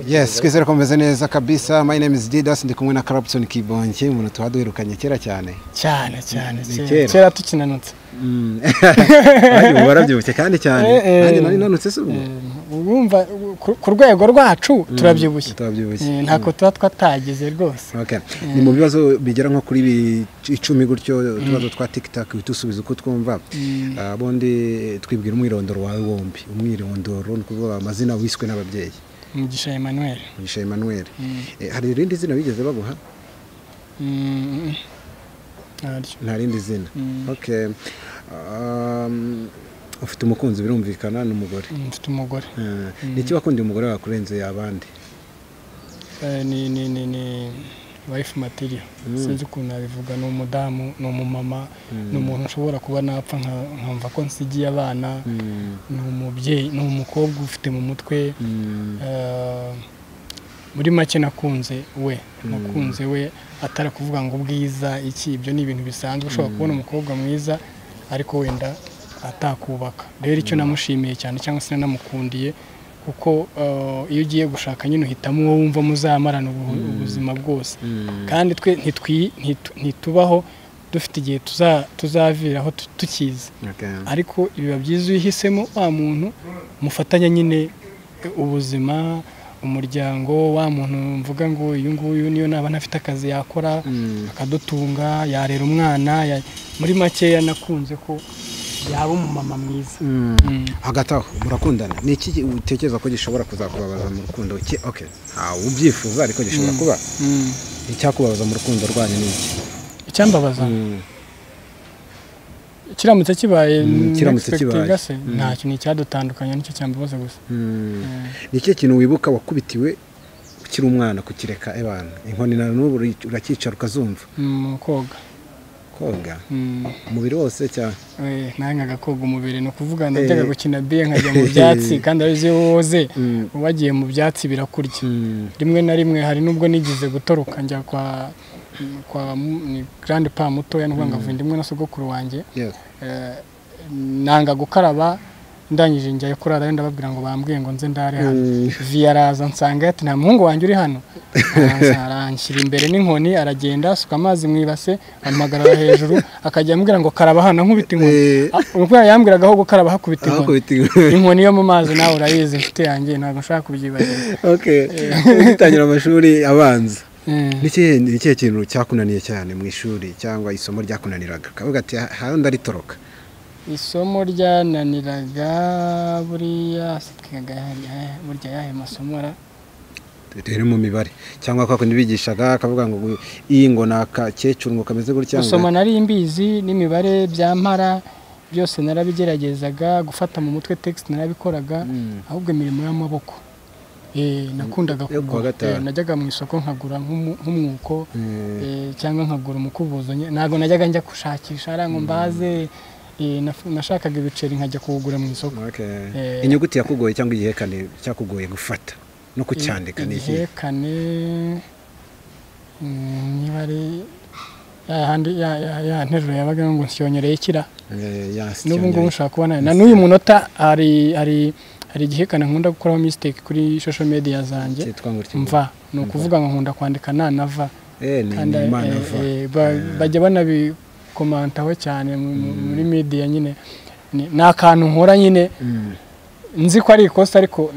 Yes, twizere ko meze neza kabisa. My name is Didas, ndi kumwe na Clapton Kibonke, umuntu twaduherukanye kera cyane. Cyane cyane kera tukinanutse. Ayo warabyibushye kandi cyane. Nanjye nari nanutse se ubwo. Urumva ku rwego rwacu turabyibushye. Turabyibushye. Ntako tuba twatagize rwose. Okay. Ni mu bibazo bigera nko kuri 10 gutyo utubazo twa TikTok bitusubiza uko twumva. Abondi twibwira umwirondoro wawe wombi. Umwirondoro ni kuvuga amazina wiswe n'ababyeyi. Mugisha Emmanuel. Mugisha Emmanuel. Hari irindi zina bigeze baguha? Nta rindi zina. Okay. Ufite umukunzi birumvikana n'umugore. Mfite umugore. Niki wakundiye umugore wawe kurenze abandi? Ni wife material. Sinzi ukuntu nabivuga, ni umudamu, ni umumama, ni umuntu ushobora kuba napfa nkamva ko nsigiye abana, ni umubyeyi, ni umukobwa ufite mu mutwe. Muri make nakunze we, nakunze we atari kuvuga ngo ubwiza iki, ibyo ni ibintu bisanzwe ushobora kubona umukobwa mwiza ariko wenda atakubaka. Rero icyo namushimiye cyane cyangwa se namukundiye, kuko iyo ugiye gushaka nyine uhitamo uwo wumva muzamarana ubuzima bwose. Kandi twe ntitubaho dufite igihe tuzaviraho tukizi. Ariko biba byiza uhisemo wa muntu mufatanya nyine ubuzima, umuryango, wa muntu mvuga ngo uyu nguyu niyo naba ntafite akazi yakora akadutunga, yarera umwana. Muri makeya nakunze ko yaba umumama mwiza. Hagati aho murakundana, ni iki utekereza ko gishobora kuzakubabaza mu rukundo? Okay, ntawe ubyifuza ariko gishobora kuba. Icyakubabaza mu rukundo rwanyu ni iki? Icyambabaza kiramutse kibaye, kiramutse kibaye nta kintu cyadutandukanya, nicyo cyambabaza gusa. Ni ikihe kintu wibuka wakubitiwe ukiri umwana kukireka ebana inkoni na n'ubu urakicara ukazumva? Koga. Koga umubiri wose cyane? Nangaga koga umubiri, no kuvuga najyaga gukina biye nkajya mu byatsi, kandi arizo woze wagiye mu byatsi birakurya. Rimwe na rimwe hari nubwo nigize gutoroka njya kwa grandpa mutoya, nuvuga ngo avuye ndimwe na sogokuru wanjye. Nanga gukaraba, ndangije njya kurara ndababwira ngo bambwiye ngo nze ndare hano. Vi araza nsanga ati nta muhungu wanjye uri hano. Aranshyira imbere n'inkoni, aragenda asuka amazi mu ibase, ampagarara hejuru, akajya ambwira ngo karaba hano nkubita inkoni. Ubwo yambwiraga aho gukaraba hakubita inkoni. Inkoni yo mu mazi nawe urayizi inshuti yanjye, ntabwo nshaka kubyibagirwa. Okay. Ugitangira amashuri abanza, ni ikihe kintu cyakunaniye cyane mu ishuri cyangwa isomo ryakunaniraga ukavuga ati hano ndaritoroka? Isomo ryananiraga buriya burya yahe masomo ra rero mu mibare cyangwa kwa kundi bigishaga akavuga ngo iyi ngo nakakecuru ngo kameze gutya? Gusoma nari mbizi n'imibare byampara byose narabigeragezaga, gufata mu mutwe text narabikoraga, ahubwo imirimo y'amaboko nakundaga kugura. Najyaga mu isoko nkagura nk'umwuko cyangwa nkagura umukubuzo, ntabwo najyaga njya gushakisha ara ngo mbaze. Nashakaga ibiceri nkajya kuwugura mu isoko. Inyuguti yakugoye cyangwa igihekane cyakugoye gufata no kucyandika ni iki? Igihekane niba ari ya nteruro yabaga ngo nsyonyereye kira. N'ubu ngubu nshaka kubona na n'uyu munota hari igihekane nkunda gukoraho mistake kuri social media zanjye. Mva ni ukuvuga ngo nkunda kwandika na na va. Bajya banabi komantaho cyane muri media nyine, ni akantu nkora nyine nzi ko ari ikosa ariko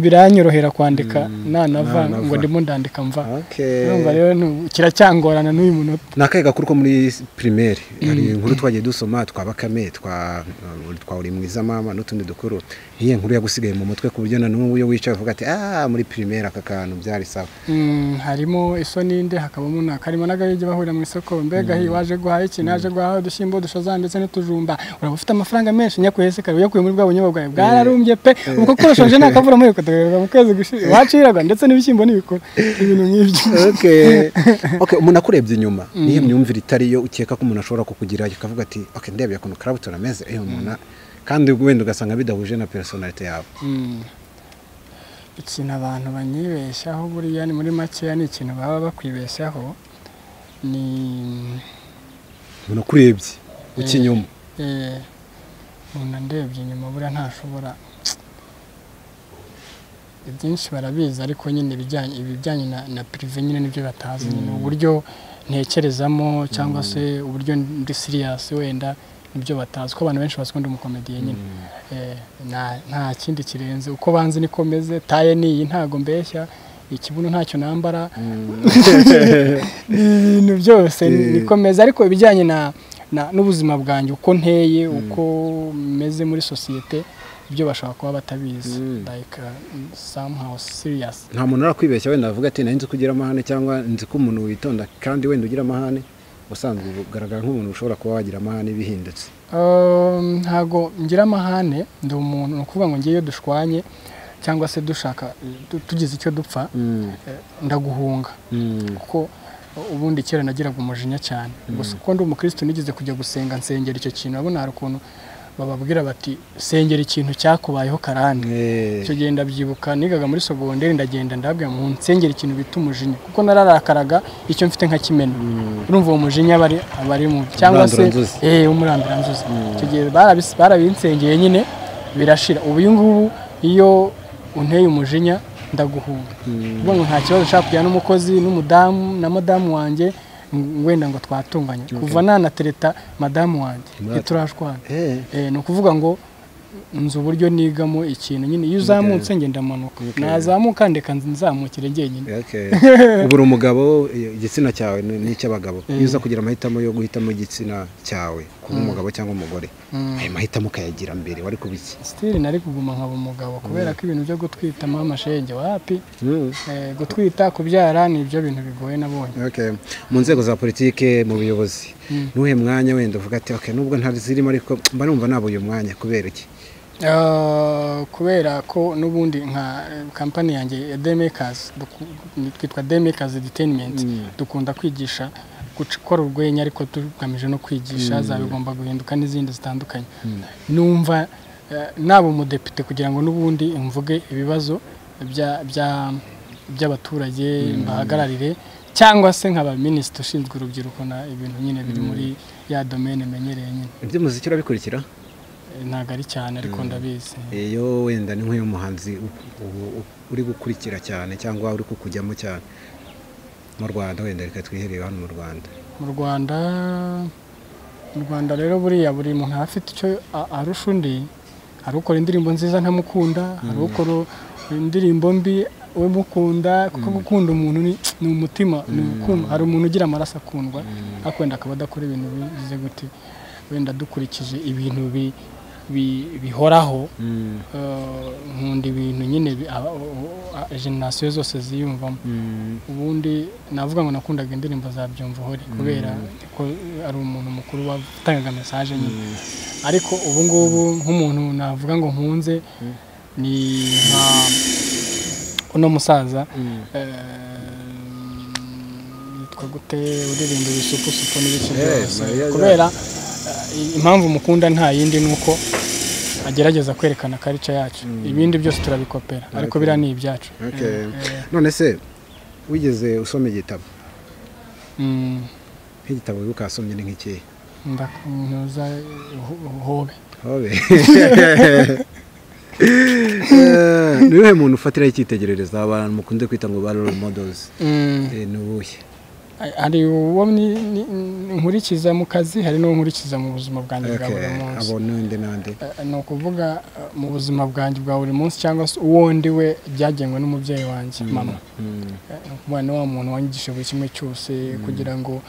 biranyorohera kwandika na nava ngo ndimo ndandika mva. Urumva rero kiracyangorana n'uyu munota. Nakaye gakuru ko muri primaire hari inkuru twagiye dusoma twa Bakame, twa Uri Mwiza Mama n'utundi dukuru. Iyihe nkuru yagusigaye mu mutwe ku buryo na n'ubu iyo wicaye uvuga ati muri primaire aka kantu byari sawa? Harimo isoninde, hakabamo nakarimo n'agahigi bahurira mu isoko, mbega hi waje guhaha iki, naje guhaha udushyimbo dushaza ndetse n'utujumba, uraba ufite amafaranga menshi nyakuhese kare uyakuye muri bwa bunyobwa bwawe bwararumbye pe, ubwo kurashonje nakavura muri ko mu kwezi gushira waciraga ndetse n'ibishyimbo n'ibikora ibintu nk'ibyo. Okay, umuntu akurebye inyuma nihe myumvire itari yo ukeka ko umuntu ashobora kukugira akavuga ati okay ndebye ukuntu Clapton ameze umuntu, kandi wenda ugasanga bidahuje na personality yawe? Ikintu abantu banyibeshyaho buriya ni muri makeya, ni ikintu baba bakwibeshyaho ni umuntu akurebye ukinyuma. Umuntu andebye inyuma buriya ntashobora Ibyinshi barabizi ariko nyine ibijyanye na privé nyine nibyo batazi nyine, uburyo ntekerezamo cyangwa se uburyo ndi serious wenda nibyo batazi, ko abantu benshi bazi ko ndi umukomediye nyine. Nta kindi kirenze, uko banzi niko meze, taye niyi ntago mbeshya, ikibuno ntacyo nambara, ibintu byose niko meze. Ariko ibijyanye n'ubuzima bwanjye, uko nteye, uko meze muri sosiyete, ibyo bashobora kuba batabizi, like somehow serious. Nta muntu urakwibeshya wenda avuga ati nari nzi ko ugira amahane, cyangwa nzi ko umuntu witonda kandi wenda ugira amahane, usanzwe ugaragara nk'umuntu ushobora kuba wagira amahane bihindutse? Ntago ngira amahane, ndi umuntu, ni ukuvuga ngo ngiye iyo dushwanye cyangwa se dushaka tugize icyo dupfa, ndaguhunga, kuko ubundi kera nagiraga umujinya cyane. Gusa uko ndi umukristo nigeze kujya gusenga, nsengera icyo kintu. Urabona hari ukuntu bababwira bati sengera ikintu cyakubayeho karande. Icyo gihe ndabyibuka nigaga muri sogonderi, ndagenda ndabwira mu nsengera ikintu bita umujinya, kuko nararakaraga icyo mfite nkakimena. Urumva uwo mujinya abari mu cyangwa se umuranduranzuzi. Icyo gihe barabinsengeye nyine birashira. Ubu uyu ngubu iyo unteye umujinya ndaguhunga. Ubwo ngo nta kibazo nshaka kujyana n'umukozi n'umudamu na madamu wanjye wenda ngo twatunganye. Kuva nanatereta madamu wanjye ntiturashwana. Ni ukuvuga ngo nzi uburyo nigamo ikintu nyine, iyo uzamutse ngenda manuka, nazamuka ndeka nzamukire njyenyine. Ubu uri umugabo, igitsina cyawe ni icy'abagabo. Iyo uza kugira amahitamo yo guhitamo igitsina cyawe, kuba umugabo cyangwa umugore, ayo mahitamo ukayagira mbere wari kuba iki? Still nari kuguma nkaba umugabo, kubera ko ibintu byo gutwita mama shenge wapi. Gutwita kubyara ni ibyo bintu bigoye nabonye. Mu nzego za politike, mu buyobozi, nuhe mwanya wenda uvuga ati okay nubwo ntazirimo ariko mba numva nabo uyu mwanya, kubera iki? Kubera ko n'ubundi nka kampani yanjye ya Daymakers, twitwa Daymakers Entertainment, dukunda kwigisha gukora urwenya ariko tugamije no kwigisha za bigomba guhinduka n'izindi zitandukanye. Numva nabo umudepite kugira ngo n'ubundi mvuge ibibazo by'abaturage mbahagararire, cyangwa se nkaba minisitiri ushinzwe urubyiruko na ibintu nyine biri muri ya domaine menyereye nyine. Ibyo muziki urabikurikira? Ntabwo ari cyane ariko ndabizi. Iyo wenda ni nk'uyu muhanzi uri gukurikira cyane cyangwa uri kukujyamo cyane mu Rwanda, wenda reka twiherere hano mu Rwanda. Mu Rwanda rero buriya buri muntu afite icyo arusha undi. Hari ukora indirimbo nziza ntamukunda, hari ukora indirimbo mbi we mukunda, kuko gukunda umuntu ni umutima, ni urukundo. Hari umuntu ugira amaraso akundwa ariko wenda akaba adakora ibintu bize gute, wenda dukurikije ibintu bihoraho. Nkunda ibintu nyine generasiyo zose ziyumvamo. Ubundi navuga ngo nakundaga indirimbo za Byumvuhore kubera ko ari umuntu mukuru watangaga message nyine. Ariko ubu ngubu nk'umuntu navuga ngo nkunze ni nka uno musaza yitwa gute uririmba ibisupusupu n'ibiki byose, kubera impamvu mukunda nta yindi nuko agerageza kwerekana culture yacu. Ibindi byose turabikopera ariko bira ni ibyacu. None se wigeze usoma igitabo? Nk'igitabo wibuka wasomye ni nk'ikihe? Ndakunoza hobe. Hobe. Ni uwuhe muntu ufatiraho icyitegererezo abantu mukunze kwita ngo ba role models? Ni uwuhe? Hari uwo nkurikiza mu kazi, hari n'uwo nkurikiza mu buzima bwanjye bwa buri munsi. Abo nande nande? Ni ukuvuga mu buzima bwanjye bwa buri munsi cyangwa se uwo ndi we byagengwe n'umubyeyi wanjye mama. Ni ukuvuga ni wa muntu wanyigishije buri kimwe cyose, kugira ngo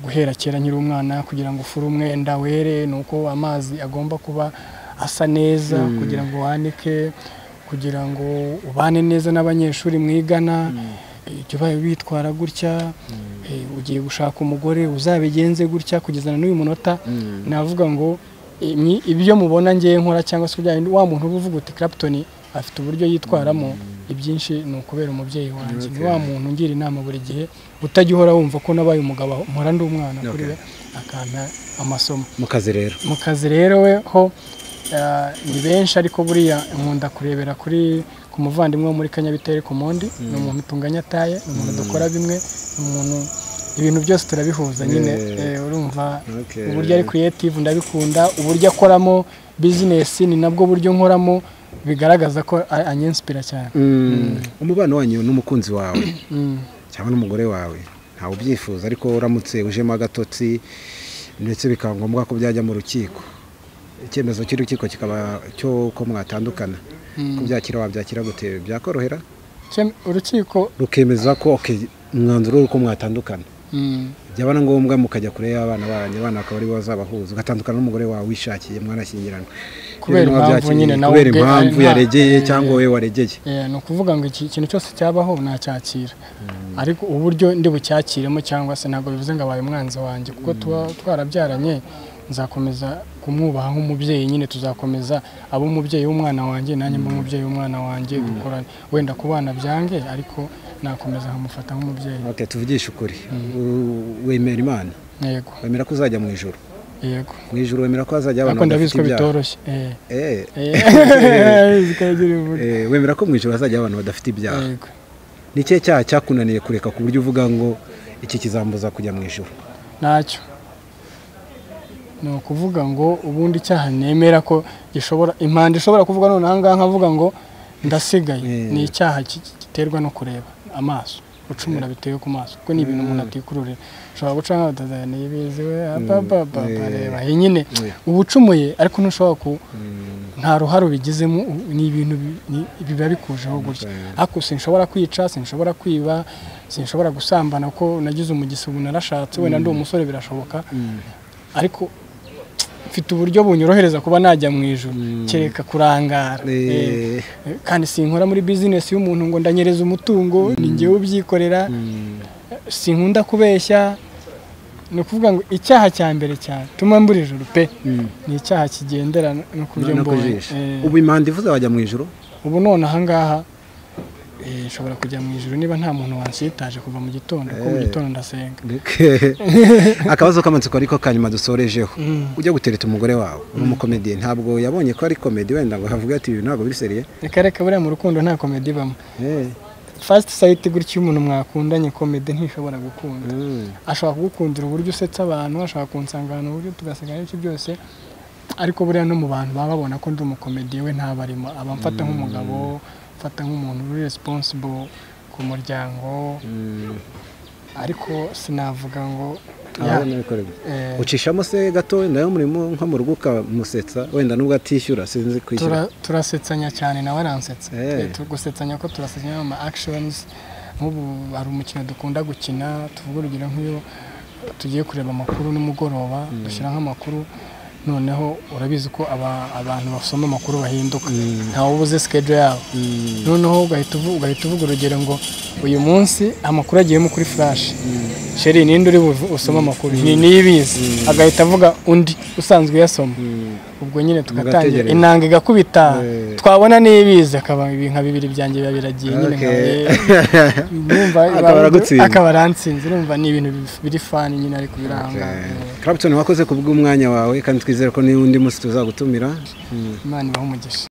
guhera kera nkiri umwana, kugira ngo ufure umwenda were ni uko amazi agomba kuba asa neza, kugira ngo wanike, kugira ngo ubane neza n'abanyeshuri mwigana, icyo baye witwara gutya, ugiye gushaka umugore uzabigenze gutya, kugeza n'uyu munota. Navuga ngo ibyo mubona ngiye nkora cyangwa se wa muntu uvuga uti Clapton afite uburyo yitwaramo, ibyinshi ni ukubera umubyeyi wanjye. Ni wa muntu ngira inama buri gihe, utajya uhora wumva ko nabaye umugabo mpora ndi umwana kuri we, akampa amasomo. Mu kazi rero? Mu kazi rero we ho ni benshi, ariko buriya nkunda kurebera kuri ku muvandimwe wo muri Kanyabitere ku Mondi. Ni umuntu tunganya taye, ni umuntu dukora bimwe, ni umuntu ibintu byose turabihuza nyine. Urumva uburyo ari creative ndabikunda, uburyo akoramo business ni nabwo buryo nkoramo bigaragaza ko anyinspira cyane. Umubano wanyu n'umukunzi wawe cyangwa n'umugore wawe ntawe ubyifuza, ariko uramutse ujemo agatotsi ndetse bikaba ngombwa ko byajya mu rukiko, icyemezo cy'urukiko kikaba cyo ko mwatandukana, kubyakira wabyakira gute? Byakorohera? Urukiko rukemeza ko umwanzuro w'uko mwatandukana, byaba na ngombwa mukajya kure y'abana banyu, abana bakaba aribo bazabahuza, ugatandukana n'umugore wawe wishakiye mwarashyingiranywe kubera impamvu nyine nawe kubera impamvu yaregeye cyangwa wowe waregeye. Ni ukuvuga ngo ikintu cyose cyabaho nacyakira, ariko uburyo ndi bucyakiremo cyangwa se ntabwo bivuze ngo abaye umwanzi wanjye, kuko tuba twarabyaranye, nzakomeza kumwubaha nk'umubyeyi nyine, tuzakomeza abo umubyeyi w'umwana wanjye nanjye mba umubyeyi w'umwana wanjye, dukorane wenda ku bana byange ariko nakomeza nkamufata nk'umubyeyi. Okay, tuvugishe ukuri, wemera Imana? Yego. Wemera ko uzajya mu ijuru? Yego. Mu ijuru wemera ko hazajya abantu badafite ibyaha? Bitoroshye. Wemera ko mu ijuru hazajya abantu badafite ibyaha? Yego. Ni ikihe cyaha cyakunaniye kureka ku buryo uvuga ngo iki kizambuza kujya mu ijuru? Ntacyo. Ni ukuvuga ngo ubundi icyaha nemera ko gishobora, impanda ishobora kuvuga none aha ngaha nkavuga ngo ndasigaye, ni icyaha giterwa no kureba amaso, gucumura bitewe ku maso, kuko ni ibintu umuntu atikururira. Ushobora guca nk'abatazana nibiziwe reba nyine uba ucumuye, ariko ntushobora ku nta ruhare ubigizemo, ni ibintu biba bikujeho gutya. Ariko sinshobora kwica, sinshobora kwiba, sinshobora gusambana ko nagize umugisha ubu narashatse, wenda ndi umusore birashoboka, ariko mfite uburyo bunyorohereza kuba najya mu ijuru, kereka kurangara. Kandi sinkora muri business y'umuntu ngo ndanyereza umutungo, ni njyewe ubyikorera, sinkunda kubeshya. Ni ukuvuga ngo icyaha cya mbere cyatuma mbura ijuru pe, ni icyaha kigendera no ku byo mbonye. Ubu impanda ivuze wajya mu ijuru? Ubu none aha ngaha nshobora kujya mu ijuru niba nta muntu wansitaje kuva mu gitondo, kuko mu gitondo ndasenga. Akabazo k'amatsiko ariko kanyuma dusorejeho, ujya gutereta umugore wawe uri umukomediye, ntabwo yabonye ko ari komedi wenda ngo havuge ati ibi ntabwo biri seriye? Reka reka, buriya mu rukundo nta komedi ibamo. First sight gutya umuntu mwakundanye komedi ntishobora gukunda. Ashobora kugukundira uburyo usetsa abantu, ashobora kunsanga ahantu uburyo tugaseka n'ibyo byose, ariko buriya no mu bantu baba babona ko ndi umukomediye we ntabarimo, aba amfata nk'umugabo, mfata nk'umuntu uri responsible ku muryango, ariko sinavuga ngo ucishamo se gato wenda yo murimo nko mu rugo ukamusetsa wenda nubwo atishyura, sinzi kwishyura. Turasetsanya cyane nawe aransetsa, gusetsanya ko turasetsanya mu actions. Nk'ubu hari umukino dukunda gukina, tuvuga urugero nk'iyo tugiye kureba amakuru nimugoroba, dushyira nk'amakuru, noneho urabizi ko abantu basoma amakuru bahinduka, ntawe ubuze schedule yabo. Noneho ugahita uvuga urugero ngo uyu munsi amakuru agiyemo kuri flash, sheri ninde uri usoma amakuru ni nibizi, agahita avuga undi usanzwe uyasoma. Ubwo nyine tugatangira inanga igakubita, twabona nibizi akaba nka bibiri byanjye biba biragiye nyine, akaba arantsinze. Urumva ni ibintu biri fani nyine, ariko biranga. Clapton, wakoze kubw'umwanya wawe kandi twizere ko n'undi munsi tuzagutumira. Imana ibahe umugisha.